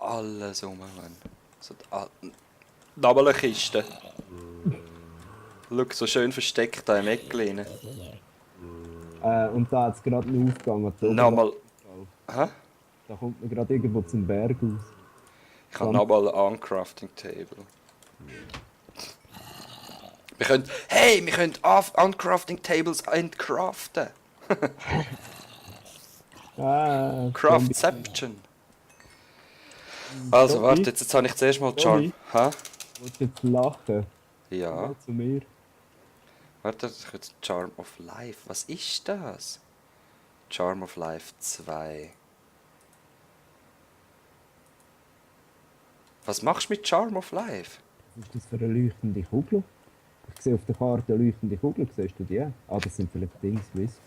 alles rum, Mann. So nochmal eine Kiste. Schau, so schön versteckt da im Ecklein. Und da hat es gerade einen Aufgang. Nochmal. Hä? Da kommt man gerade irgendwo zum Berg aus. Ich habe nochmal ein Uncrafting Table. Wir können. Hey, wir können Uncrafting Tables entcraften. Craftception. Also, warte, jetzt habe ich zuerst mal Charm. Hä? Willst du jetzt lachen? Ja. Mal zu mir. Warte, ich will Charm of Life. Was ist das? Charm of Life 2. Was machst du mit Charm of Life? Was ist das für eine leuchtende Kugel? Ich sehe auf der Karte eine leuchtende Kugel. Siehst du die? Ah, das sind vielleicht Dings, Wisps.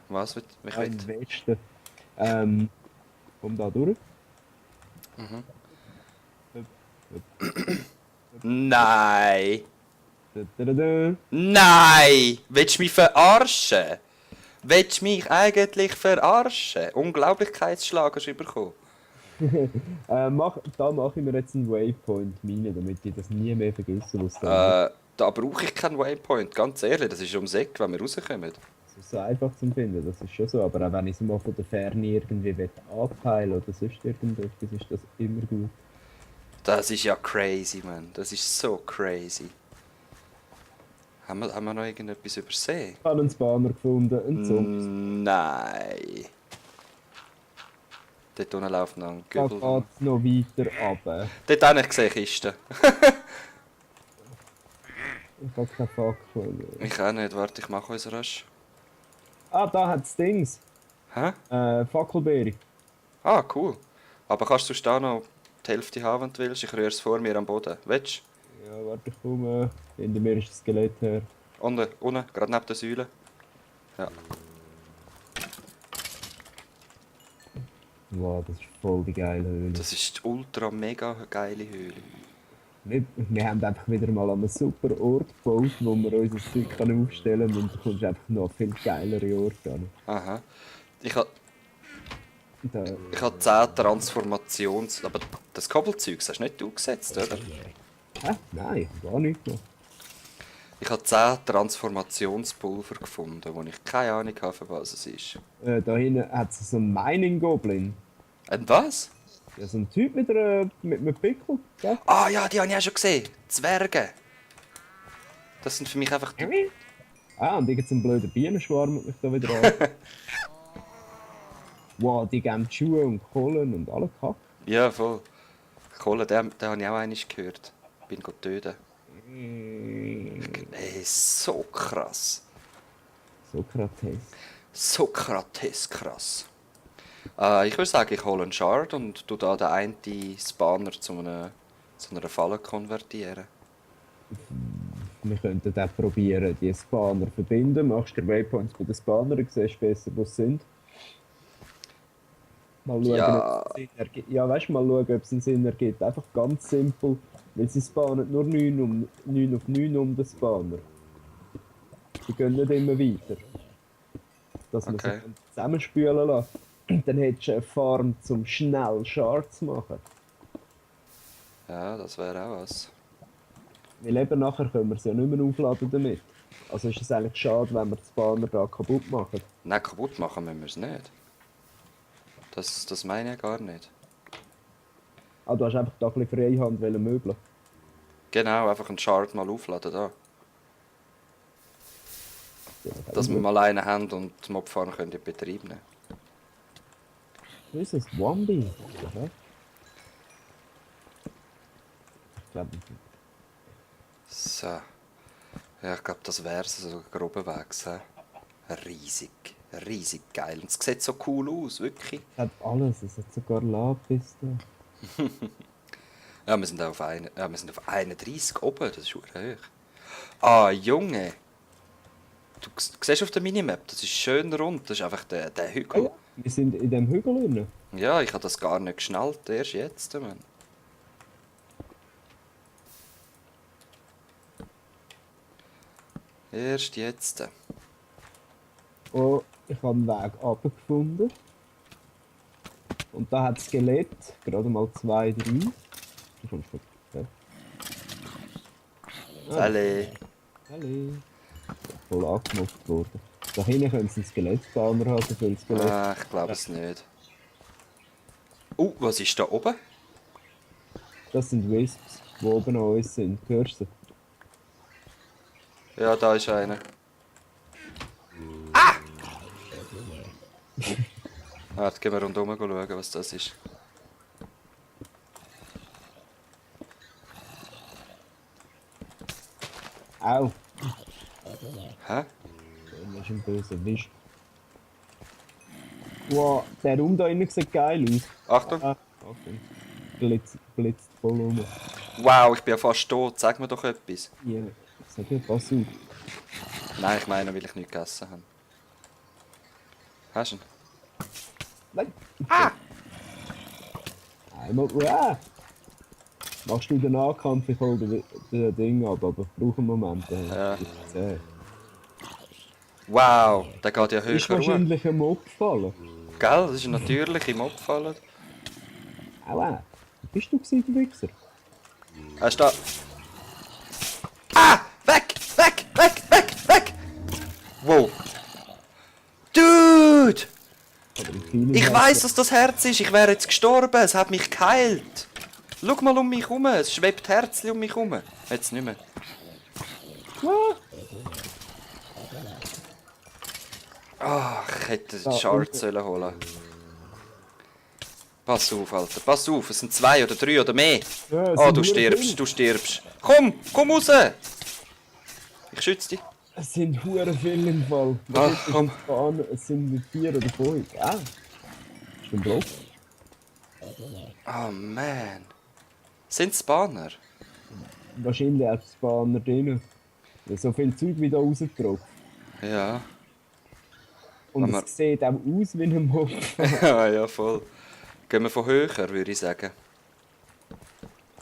Was will ich Im will? Westen. Komm da durch. Nein! Da. Nein! Willst du mich verarschen? Willst du mich eigentlich verarschen? Unglaublichkeitsschlag hast du bekommen. Da mache ich mir jetzt einen Waypoint rein, damit ich das nie mehr vergesse, was da ist. Da brauche ich keinen Waypoint, ganz ehrlich. Das ist ums Eck, wenn wir rauskommen. Das ist so einfach zu finden, das ist schon so. Aber auch wenn ich es mal von der Ferne irgendwie anpeilen oder sonst irgendetwas, ist das immer gut. Das ist ja crazy, man. Das ist so crazy. Haben wir noch irgendetwas übersehen? Ich habe einen Spawner gefunden, einen Zombie. Nein. Dort unten läuft noch ein Da Gübel. geht es noch weiter runter. Dort habe ich gesehen, Kiste. Ich habe keine Fackel. Ich auch nicht, warte, ich mache uns rasch. Ah, da hat es Dings. Hä? Fackelbeere. Ah, cool. Aber kannst du da noch die Hälfte haben, wenn du willst? Ich rühre es vor mir am Boden. Willst Ja, warte, ich komme. Hinter mir ist das Skelett her. du? Unten, gerade neben der Säule. Ja. Wow, das ist voll die geile Höhle. Das ist die ultra mega geile Höhle. Wir haben einfach wieder mal an einem super Ort gebaut, wo wir unser Zeug aufstellen können und du kommst einfach noch an viel geilere Orte an. Aha. Ich habe Da, 10 Transformations... Aber das Kabelzeug hast du nicht du gesetzt, oder? Nein, gar nicht mehr. Ich habe 10 Transformationspulver gefunden, wo ich keine Ahnung habe, für was es ist. Da hinten hat es so einen Mining-Goblin. Und was? Ja, so ein Typ mit einem Pickel. Ja? Ah ja, die habe ich auch schon gesehen. Zwerge. Das sind für mich einfach die... Und irgend so ein blöder Bienenschwarm hat mich da wieder an. Wow, die geben Schuhe und Kohlen und alle Kack. Ja, voll. Kohle, den habe ich auch einmal gehört. Bin töten. Ey, so krass. Sokrates. Sokrates krass. Ich würde sagen, ich hole einen Shard und tu da den einen Spawner zu einer Falle konvertieren. Wir könnten auch probieren, die Spawner zu verbinden. Machst du Waypoints bei den Spawnern, siehst besser, wo sie sind. Mal schauen, Ja. ob es einen Sinn ergibt. Ja, weißt du, mal schauen, ob es einen Sinn ergibt. Einfach ganz simpel, weil sie spawnen nur 9 auf 9 um den Spawner. Sie gehen nicht immer weiter. Dass man Okay. sie zusammenspülen lässt. Dann hättest du eine Farm, um schnell Shards zu machen. Ja, das wäre auch was. Weil eben nachher können wir sie ja nicht mehr aufladen damit. Also ist es eigentlich schade, wenn wir die Spawner da kaputt machen. Nein, kaputt machen müssen wir es nicht. Das meine ich gar nicht. Ah, du hast einfach da ein bisschen Freihand möbeln. Genau, einfach einen Shard mal aufladen da. Ja, Dass wir mal einen haben und die Mobfarm können in Betrieb nehmen. Wo ist das? Wambi? Ja. Ich glaube nicht. So. Ja, ich glaube, das wäre so ein grober Weg. Riesig. Riesig geil. Und es sieht so cool aus, wirklich. Es hat alles, es hat sogar Lapis da. Ja, wir sind auf 31 oben, das ist schon hoch. Ah, Junge. Du siehst auf der Minimap, das ist schön rund, das ist einfach der Hügel. Ja, wir sind in dem Hügel drin. Ja, ich habe das gar nicht geschnallt, erst jetzt, Mann. Erst jetzt. Oh, ich habe einen Weg runtergefunden. Und da hat das Skelett gerade mal 2, 3. Du kommst vorbei. Sally. Hallo. Voll angemobbt worden. Da hinten können sie einen Skelettspawner haben, so viel Skelett. Ah, ich glaube es nicht. Was ist da oben? Das sind Wisps, die oben an uns sind. Hörst du? Ja, da ist einer. Warte, gehen wir rundherum schauen, was das ist. Au! Hä? Das ist ein böser Wisch. Wow, der Raum da innen sieht geil aus. Achtung! Achtung. Blitzt voll rum. Wow, ich bin ja fast tot. Sag mir doch etwas. Ja, sag dir, pass auf. Nein, ich meine, weil ich nichts gegessen habe. Hast du ihn? Nein! Ah! Einmal. Ah! Machst du den Nahkampf, ich hol den Ding ab, aber ich brauche einen Moment. Ja. Ja. Wow, der geht ja Ist höher hoch. wahrscheinlich ein Mob gefallen. Gell, das ist natürlich im Mob gefallen. Aua! Bist du gewesen, du Wichser? Hast du da... Ah! Weg! Weg! Weg! Weg! Weg! Wow! Dude! Aber im Feeling Ich hat weiss, dass das Herz ist. Ich wäre jetzt gestorben. Es hat mich geheilt. Schau mal um mich herum. Es schwebt Herzchen um mich herum. Jetzt nicht mehr. Ah! Ich hätte den Da Shard unten. sollen holen. Pass auf, Alter. Pass auf. Es sind 2 oder 3 oder mehr. Ja, es Ah, sind du nur stirbst. viele. Du stirbst. Komm! Komm raus! Ich schütze dich. Es sind hure viele im Fall. Ach, komm. Es sind 4 oder 5. Ah! Ist ein Block. Oh, man. Sind Spawner? Wahrscheinlich hat es Spawner drin. Ja, so viel Zeug wie da rausgetroffen. Ja. Und Aber- es sieht auch aus wie ein Mob. Ja, voll. Gehen wir von höher, würde ich sagen.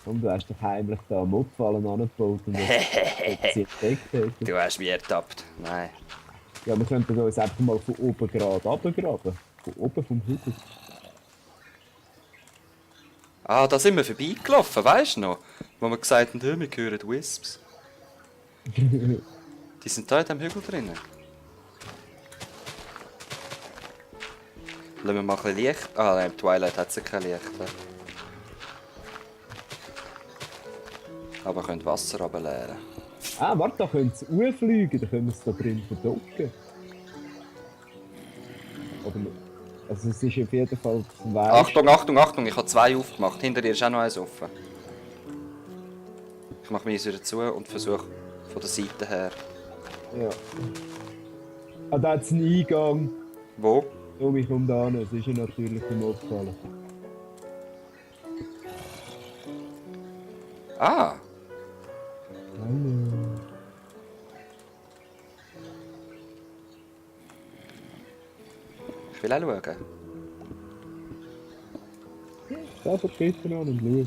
Und du hast doch heimlich da Mobfallen angebaut und das sie entdeckt hätten. Du hast mich ertappt. Nein. Ja, wir könnten uns einfach mal von oben gerade runtergraben. Von oben vom Hügel. Ah, da sind wir vorbeigelaufen, weißt du noch? Wo wir gesagt haben, wir hören Wisps. Die sind da in diesem Hügel drinnen. Lassen wir mal ein bisschen Licht. Ah, nein, im Twilight hat sie kein Licht. Ja. Aber wir können Wasser runterleeren. Ah, warte, da können sie hochfliegen, dann können wir es da drin verdocken. Oder nicht? Also es ist auf jeden Fall 2. Achtung, Achtung, Achtung, ich habe 2 aufgemacht. Hinter dir ist auch noch eins offen. Ich mache meins wieder zu und versuche von der Seite her. Ja. Ah, da hat es einen Eingang. Wo? So, ich komme da hin. Es ist ja natürlich im Abfallen. Ah! Hallo. Ich will auch schauen. Da vertreten an und schau.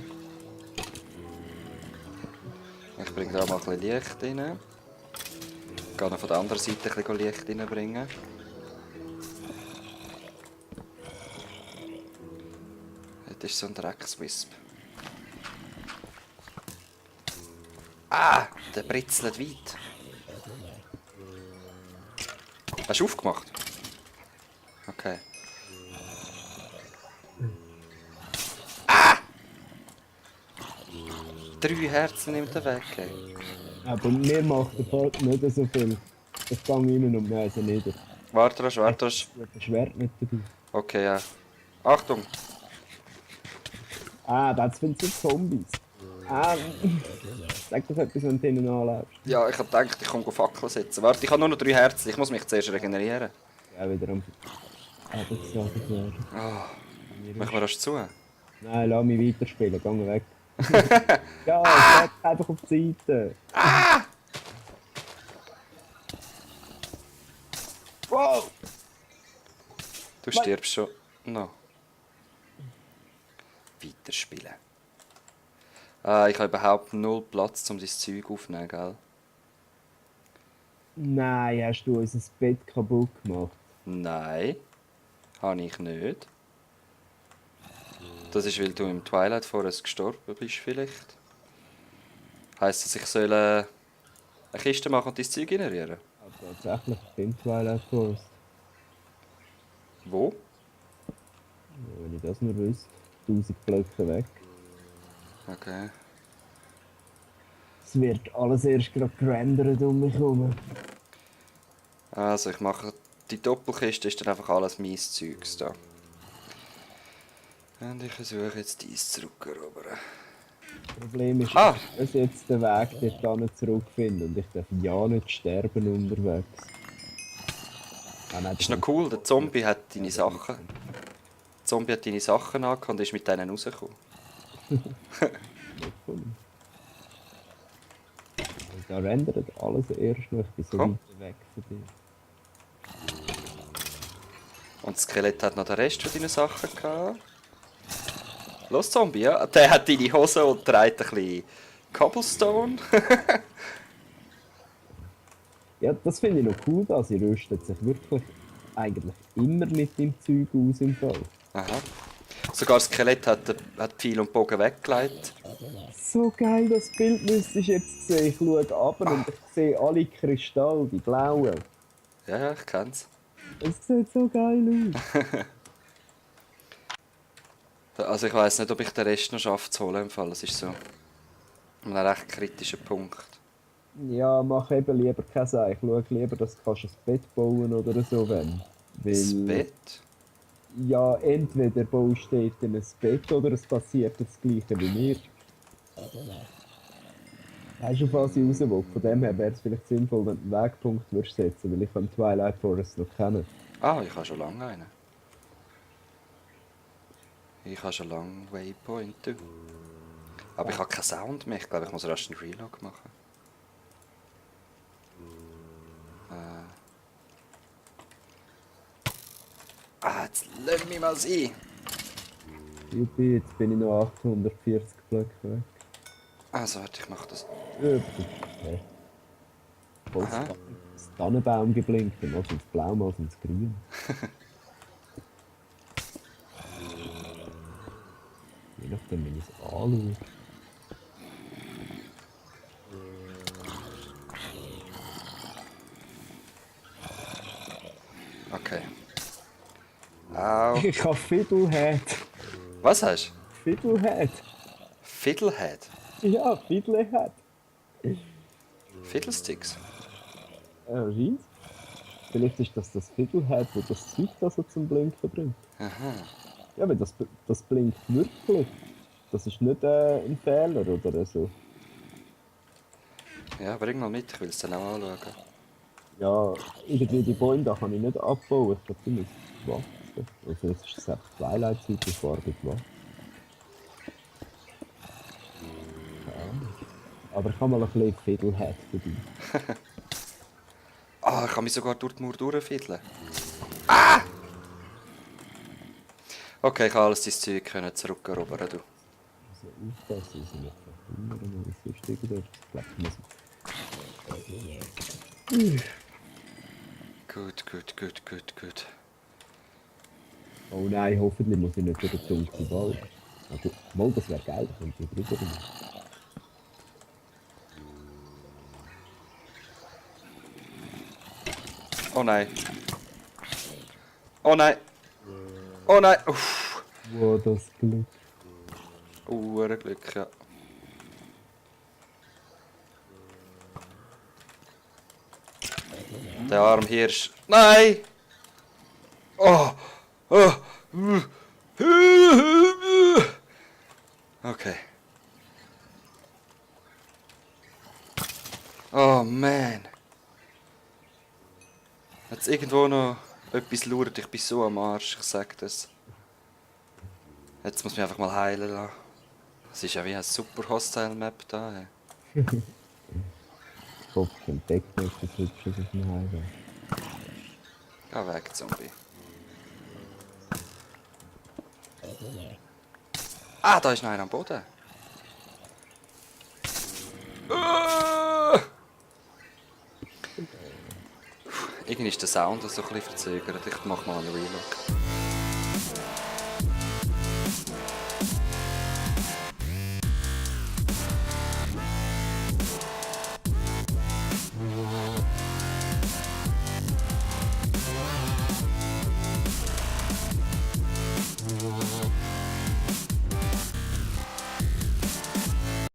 Ich bringe da mal ein bisschen Licht rein. Ich gehe noch von der anderen Seite ein bisschen Licht reinbringen. Das ist so ein Dreckswisp. Ah! Der britzelt weit. Hast du aufgemacht? Okay. Ah! 3 Herzen nimmt er weg. Ey. Aber mir macht der Part nicht so viel. Ich gehe rein und mäße nieder. Warte, warte. Ich habe das Schwert nicht dabei. Okay, ja. Achtung! Ah, das sind so Zombies. Ah, sag doch etwas, wenn du ihnen anläufst. Ja, ich hab gedacht, ich komme Fackeln setzen. Warte, ich habe nur noch 3 Herzen. Ich muss mich zuerst regenerieren. Ja, wieder am Abgesagen werden. Machen wir das zu? Nein, lass mich weiterspielen, geh weg. Ja, setz einfach auf die Seite. Wow! Du stirbst schon. No. Weiterspielen. Ich habe überhaupt 0 Platz, um dein Zeug aufzunehmen, gell? Nein, hast du unser Bett kaputt gemacht? Nein. Habe ich nicht. Das ist, weil du im Twilight Forest gestorben bist, vielleicht. Heisst das, ich soll eine Kiste machen und dein Zeug generieren? Aber tatsächlich im Twilight Forest. Wo? Ja, wenn ich das nur wüsste. 1000 Blöcke weg. Okay. Es wird alles erst gerade gerendert um mich herum. Also, ich mache... Die Doppelkiste ist dann einfach alles meins Zeugs da. Und ich versuche jetzt dies zurückerobern. Das Problem ist, Ah! dass ich jetzt den Weg dort zurückfinde und ich darf ja nicht sterben unterwegs. Ah, nein, Ist noch cool, der Zombie hat deine Sachen. Der Zombie hat deine Sachen angehabt und ist mit denen rausgekommen. Cool. Da rendert alles erst noch, ich bin so Komm. weit weg von dir. Und das Skelett hat noch den Rest von deinen Sachen gehabt. Los, Zombie, ja? Der hat deine Hose und trägt ein bisschen Cobblestone. Ja, das finde ich noch cool, da sie rüstet sich wirklich eigentlich immer mit dem Zeug aus im Fall. Aha. Sogar das Skelett hat Pfeil und Bogen weggelegt. So geil, das Bild müsstest du jetzt sehen. Ich schaue runter und ich sehe alle Kristalle, die blauen. Ja, ja, ich kenn's. Es sieht so geil aus. Also ich weiss nicht, ob ich den Rest noch schaffe zu holen im Fall. Das ist so ein recht kritischer Punkt. Ja, mach eben lieber kein Seich. Schau lieber, dass du ein Bett bauen oder so, wenn. Das Bett? Ja, entweder baust du dort ein Bett oder es passiert das gleiche wie mir. Weißt du, auf was ich raus will? Von dem her wäre es vielleicht sinnvoll, wenn du einen Wegpunkt würdest setzen, weil ich kann Twilight Forest noch kennen. Ah, ich habe schon lange einen. Ich habe schon lange Waypoint. Du. Aber ich habe keinen Sound mehr. Ich glaube, ich muss erst einen Relog machen. Jetzt lass mich mal sein. Juppie, jetzt bin ich noch 840 Blöcke weg. Also, warte, ich mache das. Okay. Voll Aha. das Tannenbaum geblinkt, mal ins Blau, mal ins Grün. Je nachdem, wenn ich es anschaue. Okay. Au. Ich habe Fiddlehead. Was hast du? Fiddlehead. Fiddlehead? Ja, Fiddlehead. Fiddlesticks? Rind? Vielleicht ist das Fiddlehead, wo das Zeug da so zum Blinken bringt. Aha. Ja, weil das blinkt wirklich. Das ist nicht ein Fehler oder so. Ja, bring mal mit, ich will es dann auch anschauen. Ja, irgendwie die Bäume da kann ich nicht abbauen. Ich glaube, die müssen wachsen. Also jetzt ist es einfach Twilight-Zeit, die Farbe wachsen. Ja. Aber ich habe mal ein bisschen Fiddlehead dabei. Ah, ich kann mich sogar durch die Mauer durchfiddeln. Ah! Okay, ich habe alles dein Zeug können zurückerobern, du. Also aufpassen, dass ich nicht verhindern oder sonst irgendetwas. Ich glaube, ich muss... Gut, gut, gut, gut, gut. Oh nein, hoffentlich muss ich nicht durch den dunklen Wald. Also, mal, das wäre geil, wenn ich drüber bin. Oh nein. Oh nein. Oh nein. Uff. Wow, das Glück. Glück, ja. Der arme Hirsch. Nein! Oh! Oh! Okay. Oh man. Jetzt irgendwo noch etwas lauert, ich bin so am Arsch, ich sag das. Jetzt muss ich mich einfach mal heilen lassen. Es ist ja wie eine super Hostile-Map da. Hey. Ich hoffe, ich entdecke nicht das Hübsches auf dem Highway. Geh weg, Zombie. Ah, da ist noch einer am Boden. Irgendwie ist der Sound so ein bisschen verzögert. Ich mach mal einen Relog.